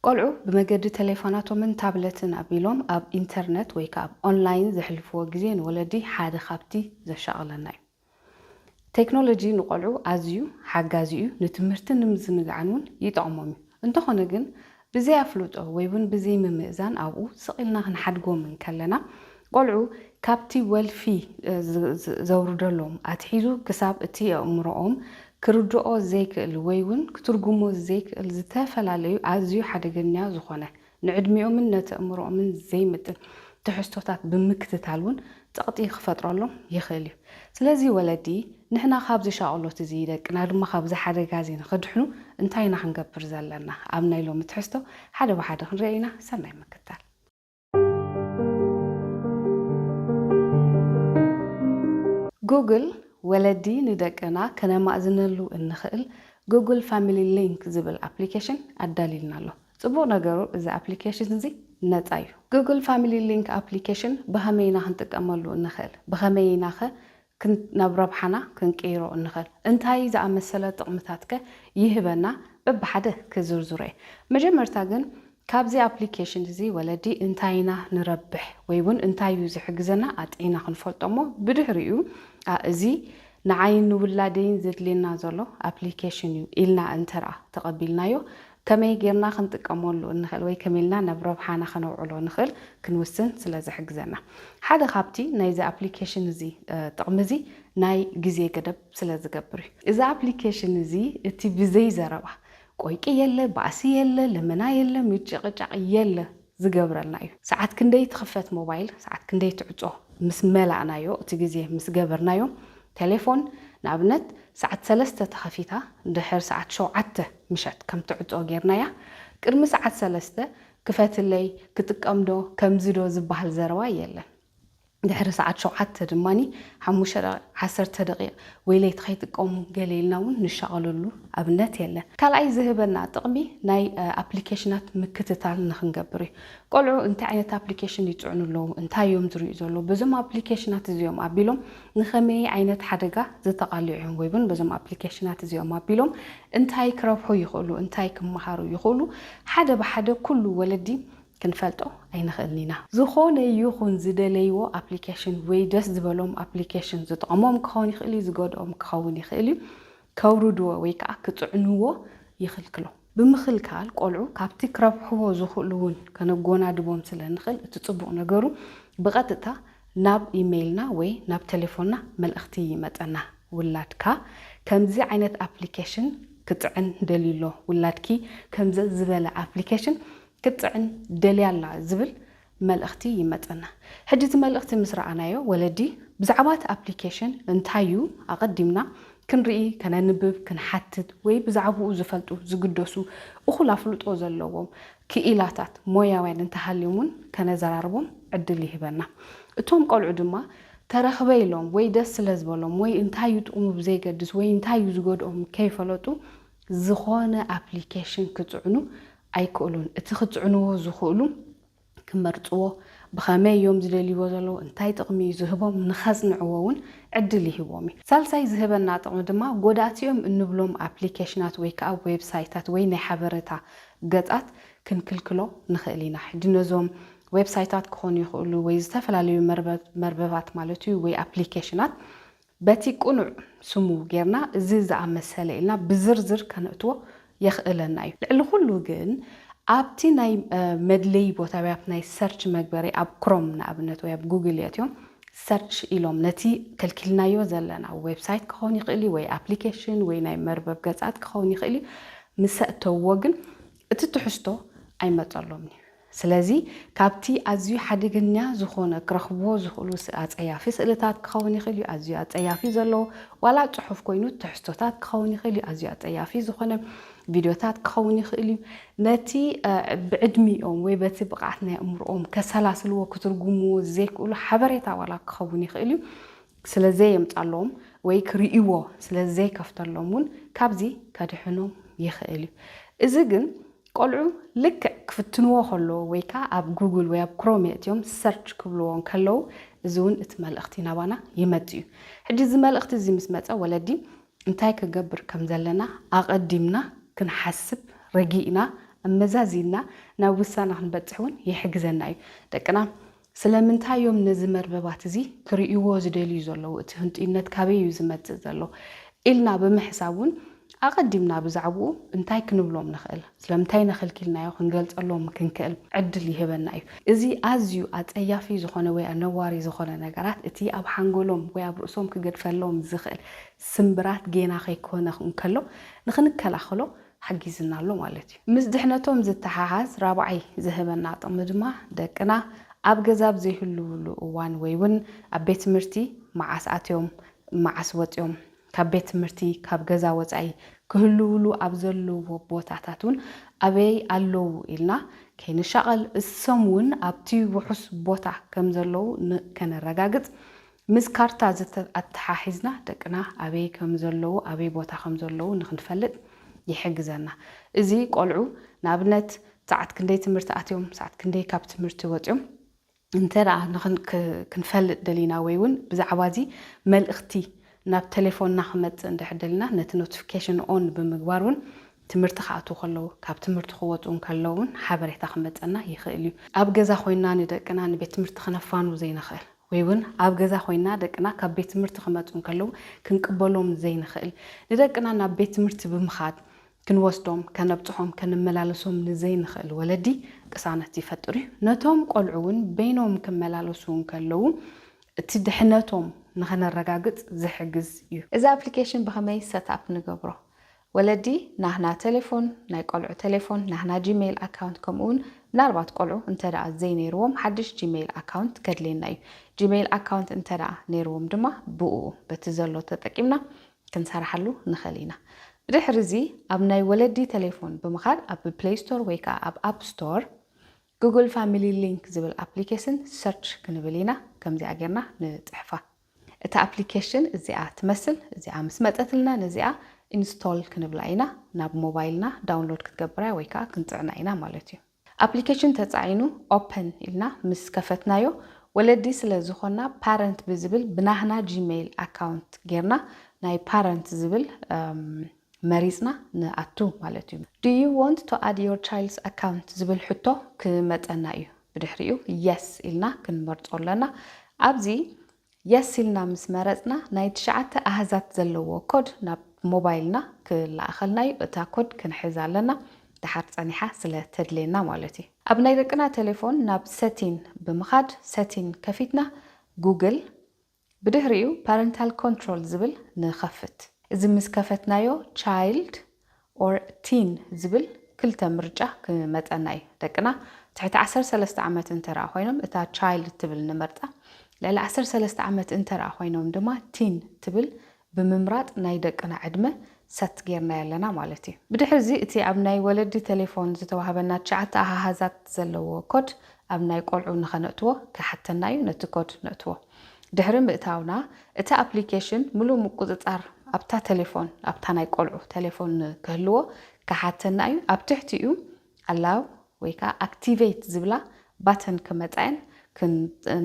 ቆልዑ ብመገዲ ቴሌፎናቶምን ታብለትን ኣቢሎም ኣብ ኢንተርነት ወይ ከዓ ኣብ ኦንላይን ዘሕልፍዎ ግዜ ንወለዲ ሓደ ካብቲ ዘሻቕለና እዩ። ቴክኖሎጂ ንቆልዑ ኣዝዩ ሓጋዚ እዩ፣ ንትምህርትን ንምዝንጋዕን እውን ይጠቕሞም እዩ። እንተኾነ ግን ብዘይ ኣፍልጦ ወይ እውን ብዘይ ምምእዛን ኣብኡ ስቕ ኢልና ክንሓድጎም እንከለና ቆልዑ ካብቲ ወልፊ ዘውርደሎም ኣትሒዙ ክሳብ እቲ ኣእምሮኦም ክርድኦ ዘይክእል ወይ እውን ክትርጉሞ ዘይክእል ዝተፈላለዩ ኣዝዩ ሓደገኛ ዝኾነ ንዕድሚኦምን ነቲ ኣእምሮኦምን ዘይምጥን ትሕዝቶታት ብምክትታል እውን ጸቕጢ ክፈጥረሎም ይኽእል እዩ። ስለዚ ወለዲ ንሕና ካብዚ ሻቕሎት እዚ ደቅና ድማ ካብዚ ሓደጋ እዚ ንኽድሕኑ እንታይ ኢና ክንገብር ዘለና? ኣብ ናይ ሎሚ ትሕዝቶ ሓደ ብሓደ ክንሪኦ ኢና። ሰናይ ምክትታል። ጉግል ወለዲ ንደቅና ከነማእዝነሉ እንኽእል ጉግል ፋሚሊ ሊንክ ዝብል ኣፕሊኬሽን ኣዳሊልና ኣሎ። ጽቡቕ ነገሩ እዚ ኣፕሊኬሽን እዚ ነጻ እዩ። ጉግል ፋሚሊ ሊንክ ኣፕሊኬሽን ብኸመይ ኢና ክንጥቀመሉ እንኽእል? ብኸመይ ኢናኸ ናብ ረብሓና ክንቅይሮ እንኽእል? እንታይ ዝኣመሰለ ጥቕምታትከ ይህበና? በብሓደ ክዝርዝሮ እየ። መጀመርታ ግን ካብዚ ኣፕሊኬሽን እዚ ወለዲ እንታይ ኢና ንረብሕ ወይ እውን እንታይ እዩ ዝሕግዘና ኣጥዒና ክንፈልጦ እሞ ብድሕሪኡ እዚ ንዓይን ንውላደይን ዘድልየና ዘሎ ኣፕሊኬሽን እዩ ኢልና እንተርኣ ተቐቢልናዮ ከመይ ጌርና ክንጥቀመሉ እንኽእል ወይ ከመይ ኢልና ናብ ረብሓና ከነውዕሎ ንኽእል ክንውስን ስለ ዝሕግዘና ሓደ ካብቲ ናይዚ ኣፕሊኬሽን እዚ ጥቕሚ እዚ ናይ ግዜ ገደብ ስለ ዝገብር እዩ። እዚ ኣፕሊኬሽን እዚ እቲ ብዘይ ዘረባ ቆይቂ የለ፣ ባእሲ የለ፣ ልመና የለ፣ ምጭቕጫቕ የለ ዝገብረልና እዩ። ሰዓት ክንደይ ትኽፈት ሞባይል፣ ሰዓት ክንደይ ትዕጾ ምስ መላእናዮ፣ እቲ ግዜ ምስ ገበርናዮ፣ ቴሌፎን ንኣብነት ሰዓት ሰለስተ ተኸፊታ ድሕር ሰዓት ሸውዓተ ምሸት ከም ትዕጾ ጌርናያ፣ ቅድሚ ሰዓት ሰለስተ ክፈትለይ፣ ክጥቀምዶ፣ ከምዚዶ ዝበሃል ዘረባ የለን። ድሕሪ ሰዓት ሸውዓተ ድማ ሓሙሽተ ዓሰርተ ደቂቕ ወይ ለይቲ ከይጥቀሙ ገለ ኢልና እውን ንሻቐለሉ ኣብነት የለን። ካልኣይ ዝህበና ጥቕሚ ናይ ኣፕሊኬሽናት ምክትታል ንክንገብር እዩ። ቆልዑ እንታይ ዓይነት ኣፕሊኬሽን ይፅዕኑ ኣለዉ፣ እንታይ እዮም ዝርእዩ ዘለዉ፣ በዞም ኣፕሊኬሽናት እዚኦም ኣቢሎም ንኸመይ ዓይነት ሓደጋ ዝተቓልዑ እዮም ወይ እውን በዞም ኣፕሊኬሽናት እዚኦም ኣቢሎም እንታይ ክረብሑ ይኽእሉ፣ እንታይ ክመሃሩ ይኽእሉ፣ ሓደ ብሓደ ኩሉ ወለዲ ክንፈልጦ ኣይንኽእልን ኢና። ዝኾነ ይኹን ዝደለይዎ ኣፕሊኬሽን ወይ ደስ ዝበሎም ኣፕሊኬሽን ዝጠቕሞም ክኸውን ይኽእል እዩ፣ ዝጎድኦም ክኸውን ይኽእል እዩ፣ ከውርድዎ ወይ ከዓ ክፅዕንዎ ይኽልክሎም። ብምኽልካል ቆልዑ ካብቲ ክረብሕዎ ዝኽእሉ እውን ከነጎናድቦም ስለ ንኽእል እቲ ፅቡቕ ነገሩ ብቐጥታ ናብ ኢሜይልና ወይ ናብ ቴሌፎንና መልእኽቲ ይመፀና። ውላድካ ከምዚ ዓይነት ኣፕሊኬሽን ክፅዕን ደልዩ ኣሎ፣ ውላድኪ ከምዚ ዝበለ ኣፕሊኬሽን ክትፅዕን ደልያ ኣላ ዝብል መልእኽቲ ይመፀና። ሕጂ እቲ መልእኽቲ ምስ ረኣናዮ ወለዲ ብዛዕባ እቲ ኣፕሊኬሽን እንታይ እዩ ኣቐዲምና ክንርኢ፣ ከነንብብ፣ ክንሓትት ወይ ብዛዕባኡ ዝፈልጡ ዝግደሱ እኹል ኣፍልጦ ዘለዎም ክኢላታት ሞያውያን እንተሃልዮም እውን ከነዘራርቦም ዕድል ይህበና። እቶም ቆልዑ ድማ ተረኽበ ኢሎም ወይ ደስ ስለ ዝበሎም ወይ እንታይ እዩ ጥቕሙ ብዘይገድስ ወይ እንታይ እዩ ዝጎድኦም ከይፈለጡ ዝኾነ ኣፕሊኬሽን ክፅዕኑ ኣይክእሉን። እቲ ክፅዕንዎ ዝኽእሉ ክመርፅዎ፣ ብኸመይ እዮም ዝደልይዎ ዘለዉ፣ እንታይ ጥቕሚ እዩ ዝህቦም ንኸፅንዕዎ እውን ዕድል ይህቦም እዩ። ሳልሳይ ዝህበና ጥቕሚ ድማ ጎዳእቲ እዮም እንብሎም ኣፕሊኬሽናት ወይ ከዓ ዌብሳይታት ወይ ናይ ሓበሬታ ገፃት ክንክልክሎ ንኽእል ኢና። ሕጂ ነዞም ዌብሳይታት ክኾኑ ይኽእሉ ወይ ዝተፈላለዩ መርበባት ማለት እዩ ወይ ኣፕሊኬሽናት በቲ ቅኑዕ ስሙ ጌርና እዚ ዝኣመሰለ ኢልና ብዝርዝር ከነእትዎ የኽእለና እዩ። ልዕሊ ኩሉ ግን ኣብቲ ናይ መድለይ ቦታ ወይ ኣብ ናይ ሰርች መግበሪ ኣብ ክሮም ንኣብነት ወይ ኣብ ጉግል የእትዮም ሰርች ኢሎም ነቲ ከልኪልናዮ ዘለና ዌብሳይት ክኸውን ይኽእል እዩ ወይ ኣፕሊኬሽን ወይ ናይ መርበብ ገጻት ክኸውን ይኽእል እዩ ምስ ኣእተውዎ ግን እቲ ትሕዝቶ ኣይመጸሎምን እዩ። ስለዚ ካብቲ ኣዝዩ ሓደገኛ ዝኾነ ክረኽብዎ ዝኽእሉ ኣጸያፊ ስእልታት ክኸውን ይኽእል እዩ፣ ኣዝዩ ኣጸያፊ ዘለዎ ዋላ ጽሑፍ ኮይኑ ትሕዝቶታት ክኸውን ይኽእል እዩ፣ ኣዝዩ ኣጸያፊ ዝኾነ ቪድዮታት ክኸውን ይኽእል እዩ። ነቲ ብዕድሚኦም ወይ በቲ ብቕዓት ናይ ኣእምሮኦም ከሰላስልዎ ክትርጉምዎ ዘይክእሉ ሓበሬታ ዋላ ክኸውን ይኽእል እዩ። ስለ ዘየምጻሎም ወይ ክርእይዎ ስለ ዘይከፍተሎም እውን ካብዚ ከድሕኖም ይኽእል እዩ። እዚ ግን ቆልዑ ልክዕ ክፍትንዎ ከለዉ ወይ ከዓ ኣብ ጉግል ወይ ኣብ ክሮም የእትዮም ሰርች ክብልዎ እንከለዉ እዚ እውን እቲ መልእኽቲ ናባና ይመጽእ እዩ። ሕጂ እዚ መልእኽቲ እዚ ምስ መጸ ወለዲ እንታይ ክገብር ከም ዘለና ኣቐዲምና ክንሓስብ ረጊእና ኣመዛዚንና ናብ ውሳነ ክንበፅሕ እውን ይሕግዘና እዩ። ደቅና ስለምንታይ እዮም ነዚ መርበባት እዚ ክርእይዎ ዝደልዩ ዘለዉ? እቲ ህንጡይነት ካበይ እዩ ዝመፅእ ዘሎ ኢልና ብምሕሳብ እውን ኣቐዲምና ብዛዕባኡ እንታይ ክንብሎም ንኽእል፣ ስለምንታይ ነኸልኪልናዮ ክንገልጸሎም ክንክእል ዕድል ይህበና እዩ። እዚ ኣዝዩ ኣጸያፊ ዝኾነ ወይ ኣነዋሪ ዝኾነ ነገራት፣ እቲ ኣብ ሓንጎሎም ወይ ኣብ ርእሶም ክገድፈሎም ዝኽእል ስምብራት ጌና ከይኮነ እንከሎ ንኽንከላኸሎ ሓጊዝና ኣሎ ማለት እዩ። ምስ ድሕነቶም ዝተሓሓዝ ራብዓይ ዝህበና ጥቕሚ ድማ ደቅና ኣብ ገዛ ኣብ ዘይህልውሉ እዋን ወይ እውን ኣብ ቤት ትምህርቲ መዓስ ኣትዮም፣ መዓስ ወፅዮም፣ ካብ ቤት ትምህርቲ፣ ካብ ገዛ ወፃኢ ክህልውሉ ኣብ ዘለዎ ቦታታት እውን ኣበይ ኣለዉ ኢልና ከይንሻቐል፣ እሶም እውን ኣብቲ ውሑስ ቦታ ከም ዘለዉ ን-፣ ከነረጋግጽ፣ ምስ ካርታ ዘተ-፣ ኣተሓሒዝና ደቅና ኣበይ ከም ዘለዉ፣ ኣበይ ቦታ ከም ዘለዉ ንኽንፈልጥ ይሕግዘና። እዚ ቆልዑ ንኣብነት ሰዓት ክንደይ ትምህርቲ ኣትዮም፣ ሰዓት ክንደይ ካብ ትምህርቲ ወፅዮም፣ እንተ ደኣ ንኽን-፣ ክ-፣ ክንፈልጥ ደሊና ወይ እውን ብዛዕባ እዚ መልእኽቲ ናብ ቴሌፎንና ክመጽእ እንድሕር ደሊና፣ ነቲ ኖቲፊኬሽን ኦን ብምግባር እውን ትምህርቲ ክኣትዉ ከለዉ፣ ካብ ትምህርቲ ክወጹ እንከለዉ እውን ሓበሬታ ክመጸና ይኽእል እዩ። ኣብ ገዛ ኮይንና ንደቅና ንቤት ትምህርቲ ክነፋኑ ዘይንኽእል ወይ እውን ኣብ ገዛ ኮይንና ደቅና ካብ ቤት ትምህርቲ ክመጹ እንከለዉ ክንቅበሎም ዘይንኽእል፣ ንደቅና ናብ ቤት ትምህርቲ ብምኻድ ክንወስዶም፣ ከነብጽሖም፣ ከነመላልሶም ንዘይንኽእል ወለዲ ቅሳነት ይፈጥር እዩ። ነቶም ቆልዑ እውን በይኖም ክመላለሱ እንከለዉ እቲ ድሕነቶም ንኸነረጋግጽ ዝሕግዝ እዩ። እዚ ኣፕሊኬሽን ብኸመይ ሰትኣፕ ንገብሮ? ወለዲ ናህና ቴሌፎን፣ ናይ ቆልዑ ቴሌፎን፣ ናህና ጂሜይል ኣካውንት፣ ከምኡ እውን ምናልባት ቆልዑ እንተ ደኣ ዘይነይርዎም ሓድሽ ጂሜይል ኣካውንት ከድልየና እዩ። ጂሜይል ኣካውንት እንተ ደኣ ነይርዎም ድማ ብኡ በቲ ዘሎ ተጠቂምና ክንሰርሓሉ ንኽእል ኢና። ብድሕሪ እዚ ኣብ ናይ ወለዲ ቴሌፎን ብምኻድ ኣብ ፕሌይ ስቶር ወይ ከዓ ኣብ ኣፕ ስቶር ጉግል ፋሚሊ ሊንክ ዝብል ኣፕሊኬሽን ሰርች ክንብል ኢና። ከምዚኣ ጌርና ንጽሕፋ። እታ ኣፕሊኬሽን እዚኣ ትመስል። እዚኣ ምስ መጸትልና ነዚኣ ኢንስቶል ክንብላ ኢና። ናብ ሞባይልና ዳውንሎድ ክትገብራ ወይ ከዓ ክንጽዕና ኢና ማለት እዩ። ኣፕሊኬሽን ተጻዒኑ ኦፐን ኢልና ምስ ከፈትናዮ፣ ወለዲ ስለ ዝኾንና ፓረንት ብዝብል ብናህና ጂሜይል ኣካውንት ጌርና ናይ ፓረንት ዝብል፣ እም፣ መሪጽና ንኣቱ ማለት እዩ። Do you want to add your child's account ዝብል ሕቶ ክመጸና እዩ። ብድሕሪኡ የስ ኢልና ክንመርጾ ኣለና። ኣብዚ የስ ኢልና ምስ መረጽና ናይ ትሽዓተ ኣሃዛት ዘለዎ ኮድ ናብ ሞባይልና ክለኣኸልና እዩ። እታ ኮድ ክንሕዝ ኣለና፣ ደሓር ጸኒሓ ስለ ተድልየና ማለት እዩ። ኣብ ናይ ደቅና ቴሌፎን ናብ ሰቲን ብምኻድ ሰቲን ከፊትና ጉግል፣ ብድሕሪኡ ፓረንታል ኮንትሮል ዝብል ንኸፍት። እዚ ምስ ከፈትናዮ ቻይልድ ኦር ቲን ዝብል ክልተ ምርጫ ክመጸና እዩ። ደቅና ትሕቲ ዓሰርተ ሰለስተ ዓመት እንተ ደኣ ኮይኖም እታ ቻይልድ ትብል ንመርጻ፣ ልዕሊ ዓሰርተ ሰለስተ ዓመት እንተ ደኣ ኮይኖም ድማ ቲን ትብል ብምምራጽ ናይ ደቅና ዕድመ ሰት ጌርናዮ ኣለና ማለት እዩ። ብድሕሪ እዚ እቲ ኣብ ናይ ወለዲ ቴሌፎን ዝተዋህበና ትሽዓተ ኣሃሃዛት ዘለዎ ኮድ ኣብ ናይ ቆልዑ ንኸነእትዎ ክሓተና እዩ። ነቲ ኮድ ነእትዎ። ድሕሪ ምእታውና እቲ ኣፕሊኬሽን ምሉእ ምቁጽጻር ኣብታ ቴሌፎን፣ ኣብታ ናይ ቆልዑ ቴሌፎን ክህልዎ ክሓተና እዩ። ኣብ ትሕቲኡ ኣላው ወይ ከዓ ኣክቲቬት ዝብላ ባተን ክመጻየን ክን-፣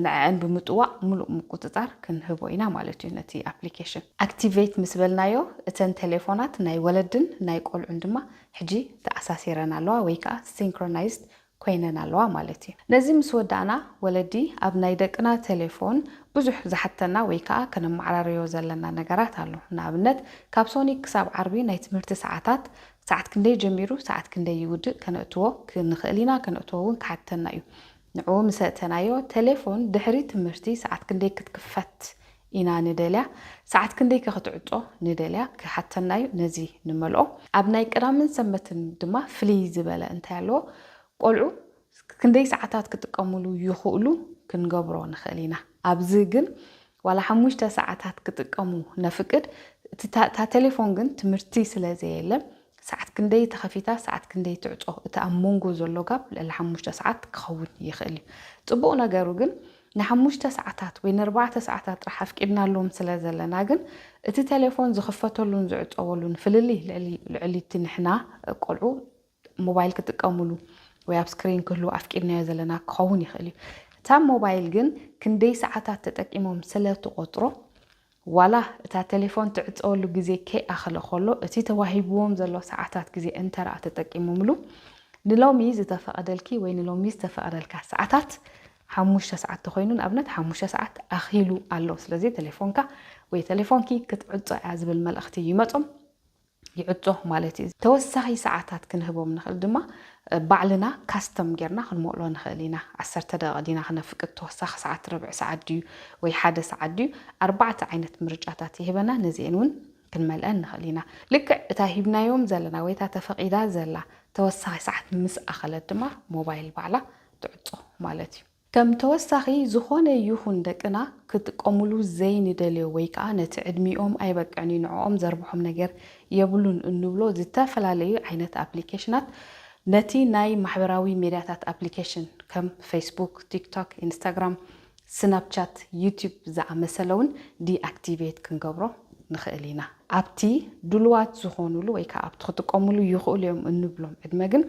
ንዐአን ብምጥዋቕ ምሉእ ምቁጽጻር ክንህቦ ኢና ማለት እዩ ነቲ ኣፕሊኬሽን። ኣክቲቬት ምስ በልናዮ እተን ቴሌፎናት ናይ ወለድን ናይ ቆልዑን ድማ ሕጂ ተኣሳሲረን ኣለዋ ወይ ከዓ ሲንክሮናይዝድ ኮይነን ኣለዋ ማለት እዩ። ነዚ ምስ ወዳእና ወለዲ ኣብ ናይ ደቅና ቴሌፎን ብዙሕ ዝሓተና ወይ ከዓ ከነመዓራርዮ ዘለና ነገራት ኣሎ። ንኣብነት ካብ ሶኒክ ክሳብ ዓርቢ ናይ ትምህርቲ ሰዓታት፣ ሰዓት ክንደይ ጀሚሩ ሰዓት ክንደይ ይውድእ ከነእትዎ ክንኽእል ኢና። ከነእትዎ እውን ክሓተና እዩ። ንዕኡ ምስ ኣእተናዮ ቴሌፎን ድሕሪ ትምህርቲ ሰዓት ክንደይ ክትክፈት ኢና ንደልያ፣ ሰዓት ክንደይ ከ ክትዕጾ ንደልያ ክሓተና እዩ። ነዚ ንመልኦ። ኣብ ናይ ቀዳምን ሰንበትን ድማ ፍልይ ዝበለ እንታይ ኣለዎ? ቆልዑ ክንደይ ሰዓታት ክጥቀሙሉ ይኽእሉ ክንገብሮ ንኽእል ኢና። ኣብዚ ግን ዋላ ሓሙሽተ ሰዓታት ክጥቀሙ ነፍቅድ። እቲ ታ-፣ እታ ቴሌፎን ግን ትምህርቲ ስለ ዘየለ ሰዓት ክንደይ ተኸፊታ፣ ሰዓት ክንደይ ትዕጾ፣ እቲ ኣብ መንጎ ዘሎ ጋብ ልዕሊ ሓሙሽተ ሰዓት ክኸውን ይኽእል እዩ። ጽቡቕ ነገሩ ግን ንሓሙሽተ ሰዓታት ወይ ንኣርባዕተ ሰዓታት ጥራሕ ኣፍቂድናሎም ስለ ዘለና ግን እቲ ቴሌፎን ዝኽፈተሉን ዝዕጸወሉን ፍልልይ ልዕሊ፣ ልዕሊ እቲ ንሕና ቆልዑ ሞባይል ክጥቀሙሉ ወይ ኣብ ስክሪን ክህልዉ ኣፍቂድናዮ ዘለና ክኸውን ይኽእል እዩ። እታ ሞባይል ግን ክንደይ ሰዓታት ተጠቂሞም ስለ ትቖጽሮ፣ ዋላ እታ ቴሌፎን ትዕጸወሉ ግዜ ከይኣኸለ ከሎ፣ እቲ ተዋሂብዎም ዘሎ ሰዓታት ግዜ እንተ ደኣ ተጠቂሞምሉ፣ ንሎሚ ዝተፈቐደልኪ ወይ ንሎሚ ዝተፈቐደልካ ሰዓታት ሓሙሽተ ሰዓት ተኾይኑ፣ ንኣብነት ሓሙሽተ ሰዓት ኣኺሉ ኣሎ፣ ስለዚ ቴሌፎንካ ወይ ቴሌፎንኪ ክትዕጾ እያ ዝብል መልእኽቲ ይመጾም። ይዕጾ ማለት እዩ። ተወሳኺ ሰዓታት ክንህቦም ንኽእል ድማ፣ እ፣ ባዕልና ካስተም ጌርና ክንመልኦ ንኽእል ኢና። ዓሰርተ ደቂቕ ዲና ክነፍቅድ፣ ተወሳኺ ሰዓት ርብዕ ሰዓት ድዩ ወይ ሓደ ሰዓት ድዩ? ኣርባዕተ ዓይነት ምርጫታት ይህበና። ነዚአን እውን ክንመልአን ንኽእል ኢና። ልክዕ እታ ሂብናዮም ዘለና ወይ እታ ተፈቒዳ ዘላ ተወሳኺ ሰዓት ምስ ኣኸለት ድማ ሞባይል ባዕላ ትዕጾ ማለት እዩ። ከም ተወሳኺ ዝኾነ ይኹን ደቅና ክጥቀሙሉ ዘይንደልዮ ወይ ከዓ ነቲ ዕድሚኦም ኣይበቅዕን እዩ፣ ንዕኦም ዘርብሖም ነገር የብሉን እንብሎ ዝተፈላለዩ ዓይነት ኣፕሊኬሽናት ነቲ ናይ ማሕበራዊ ሜድያታት ኣፕሊኬሽን ከም ፌስቡክ፣ ቲክቶክ፣ ኢንስታግራም፣ ስናፕቻት፣ ዩቲዩብ ዝኣመሰለ እውን ዲኣክቲቬት ክንገብሮ ንኽእል ኢና። ኣብቲ ድሉዋት ዝኾኑሉ ወይ ከዓ ኣብቲ ክጥቀሙሉ ይኽእሉ እዮም እንብሎም ዕድመ ግን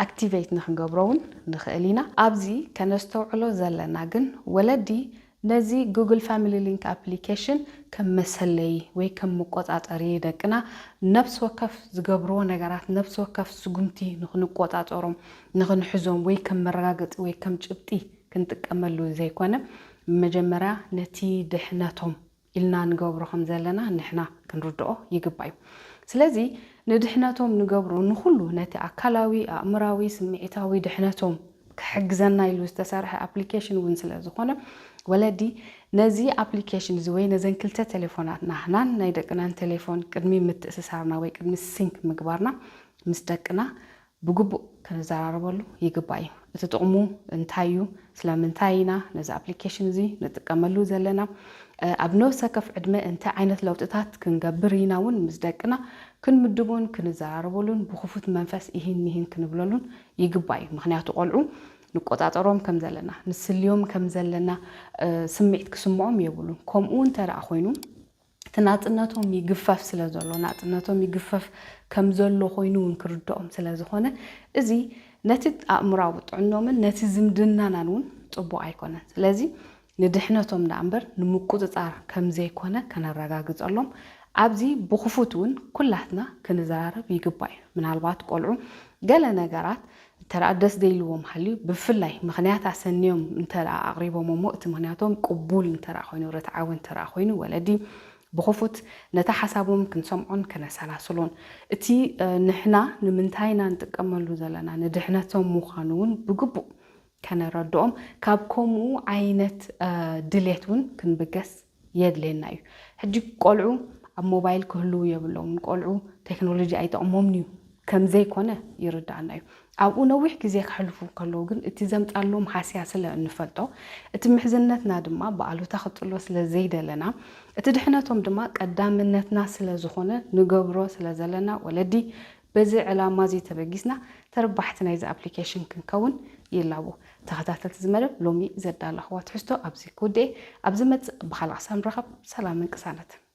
ኣክቲቬት ንክንገብሮ እውን ንኽእል ኢና። ኣብዚ ከነስተውዕሎ ዘለና ግን ወለዲ ነዚ ጉግል ፋሚሊ ሊንክ ኣፕሊኬሽን ከም መሰለይ ወይ ከም መቆጻጸሪ ደቅና ነፍሲ ወከፍ ዝገብርዎ ነገራት ነፍሲ ወከፍ ስጉምቲ ንክንቆጻጸሮም ንክንሕዞም ወይ ከም መረጋገጺ ወይ ከም ጭብጢ ክንጥቀመሉ ዘይኮነ መጀመርያ ነቲ ድሕነቶም ኢልና ንገብሮ ከም ዘለና ንሕና ክንርድኦ ይግባእ እዩ። ስለዚ ንድሕነቶም ንገብሮ ንኹሉ ነቲ ኣካላዊ፣ ኣእምራዊ፣ ስምዒታዊ ድሕነቶም ክሕግዘና ኢሉ ዝተሰርሐ ኣፕሊኬሽን እውን ስለ ዝኾነ ወለዲ ነዚ ኣፕሊኬሽን እዚ ወይ ነዘን ክልተ ቴሌፎናት ናህናን ናይ ደቅናን ቴሌፎን ቅድሚ ምትእስሳርና ወይ ቅድሚ ሲንክ ምግባርና ምስ ደቅና ብግቡእ ክንዘራረበሉ ይግባእ እዩ። እቲ ጥቕሙ እንታይ እዩ? ስለምንታይ ኢና ነዚ ኣፕሊኬሽን እዚ ንጥቀመሉ ዘለና? እ፣ ኣብ ነፍሰ ከፍ ዕድመ እንታይ ዓይነት ለውጥታት ክንገብር ኢና እውን ምስ ደቅና ክንምድቦን ክንዘራረበሉን ብክፉት መንፈስ ኢሂን ሚሂን ክንብለሉን ይግባእ እዩ። ምኽንያቱ ቆልዑ ንቆጻጸሮም ከም ዘለና፣ ንስልዮም ከም ዘለና፣ እ፣ ስምዒት ክስምዖም የብሉን። ከምኡ እንተ ደኣ ኮይኑ እቲ ናጽነቶም ይግፈፍ ስለ ዘሎ፣ ናጽነቶም ይግፈፍ ከም ዘሎ ኮይኑ እውን ክርድኦም ስለ ዝኾነ፣ እዚ ነቲ ኣእምራዊ ጥዕኖምን ነቲ ዝምድናናን እውን ጽቡቕ ኣይኮነን። ስለዚ ንድሕነቶም ደኣ እምበር ንምቁጽጻር ከም ዘይኮነ ከነረጋግጸሎም ኣብዚ ብኽፉት እውን ኩላትና ክንዘራረብ ይግባእ እዩ። ምናልባት ቆልዑ ገለ ነገራት እንተ ደኣ ደስ ዘይልዎም ሃልዩ፣ ብፍላይ ምኽንያት ኣሰንዮም እንተ ደኣ ኣቕሪቦም እሞ፣ እቲ ምኽንያቶም ቅቡል እንተ ደኣ ኮይኑ፣ ርትዓዊ እንተ ደኣ ኮይኑ፣ ወለዲ ብኽፉት ነቲ ሓሳቦም ክንሰምዖን ከነሰላስሎን፣ እቲ፣ እ፣ ንሕና ንምንታይ ኢና ንጥቀመሉ ዘለና ንድሕነቶም ምዃኑ እውን ብግቡእ ከነረድኦም፣ ካብ ከምኡ ዓይነት፣ እ፣ ድሌት እውን ክንብገስ የድልየና እዩ። ሕጂ ቆልዑ ኣብ ሞባይል ክህልዉ የብሎምን፣ ቆልዑ ቴክኖሎጂ ኣይጠቕሞምን እዩ ከም ዘይኮነ ይርድኣና እዩ። ኣብኡ ነዊሕ ግዜ ከሕልፉ ከለዉ ግን እቲ ዘምጻሎም ሃስያ ስለ እንፈልጦ፣ እቲ ምሕዝነትና ድማ ብኣሉታ ክጥሎ ስለ ዘይደለና፣ እቲ ድሕነቶም ድማ ቀዳምነትና ስለ ዝኾነ ንገብሮ ስለ ዘለና፣ ወለዲ በዚ ዕላማ እዚ ተበጊስና ተረባሕቲ ናይዚ ኣፕሊኬሽን ክንከውን ይላቦ። ተኸታተልቲ እዚ መደብ ሎሚ ዘዳለኽዎ ትሕዝቶ ኣብዚ ክውድእ። ኣብ ዝመጽእ ብኻልእ ክሳብ ንራኸብ ሰላምን ቅሳነትን።